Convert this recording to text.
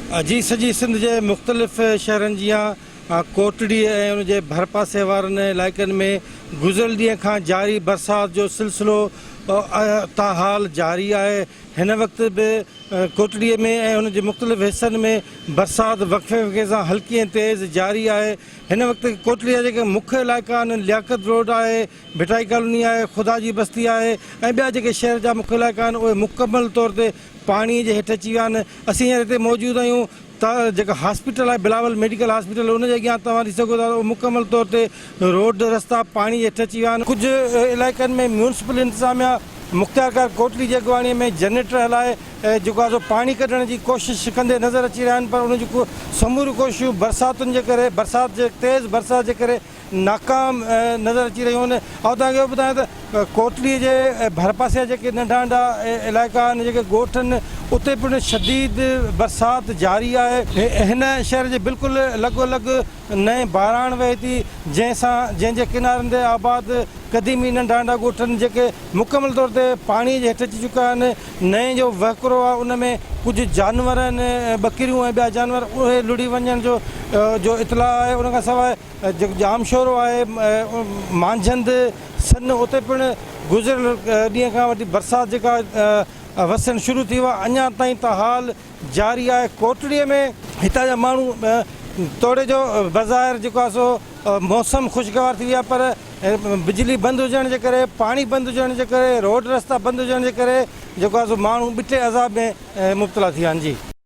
جي سڄي سنڌ جي مختلف شهرن جيان ڪوٽڙي ۽ ان جي ڀرپاسي وارن علائقن ۾ گذريل ڏينهن کان جاري برسات جو سلسلو تاحال جاري آهي. هن وقت به ڪوٽڙي ۾ ۽ ان جي مختلف حصن ۾ برسات وقفي وقفي سان هلڪي ۽ تيز جاري آهي. هن وقت ڪوٽڙي جا جيڪي مک علائقا آهن لياقت روڊ آهي، ڀٽائي ڪالوني آهي، خدا جي بستي آهي ۽ ٻيا جيڪي شهر جا مک علائقا آهن اهي مڪمل طور تي پاڻي جي هيٺ اچي ويا آهن. اسين هينئر هتي موجود آهيون ته جيڪا هاسپيٽل آهي بلاول ميڊيڪل هاسپيٽل ان جي اڳيان توهان ڏسي سگهو ٿا ته اهو مڪمل طور تي روڊ رستا پاڻي جي هيٺ اچي ويا آهن. ڪجهه علائقن ۾ ميونسپل انتظاميا مختيارڪار ڪوٽڙي جي اڳواڻي ۾ جنريٽر هلائي جيڪو آهي سو پاڻي ڪڍڻ جي ڪوشش ڪندي نظر اچي رهيا آهن پر ان جون سموريون ڪوششون برساتن جي ڪري برسات جي تيز برسات جي ڪري ناڪام نظر اچي رهيون آهن. آئون توهان کي اهو ٻڌايان ته ڪوٽڙي جي ڀرپاسي جا جيڪي ننڍا ننڍا علائقا آهن جيڪي ڳوٺ آهن اتي پڻ شديد برسات جاري آهي. هن شهر جي بلڪل لڳو لڳ نئين باران وهي ٿي جنهن سان جنهن جي ڪنارن تي آباد قديمي ننڍا ننڍا ڳوٺ آهن جيڪي مڪمل طور تي پاڻي جي هيٺ اچي چڪا آهن. نئين جو وهڪرو آهي ان ۾ ڪجهه جانور آهن ٻڪريون ۽ ٻيا جانور اهي لڙهي وڃڻ جو جو اطلاع آهي ان کان سواء جيڪو ڄامشورو آهي مانجهند سن اتي پڻ گذريل ڏينهن کان وٺي برسات جيڪا وسڻ شروع ٿي وئي اڃا تائين تاحال جاري آهي ڪوٽڙي ۾ هتان جا ماڻهو توڙي جو بظاهر جيڪو آهي سو موسم خوشگوار ٿي وئي آهي پر بجلي بند هجڻ جي ڪري پاڻي بند هجڻ جي ڪري روڊ رستا بند هجڻ جي ڪري جيڪو آهي سو ماڻهو ٻٽي عذاب ۾ مبتلا ٿي ويا آهن جي.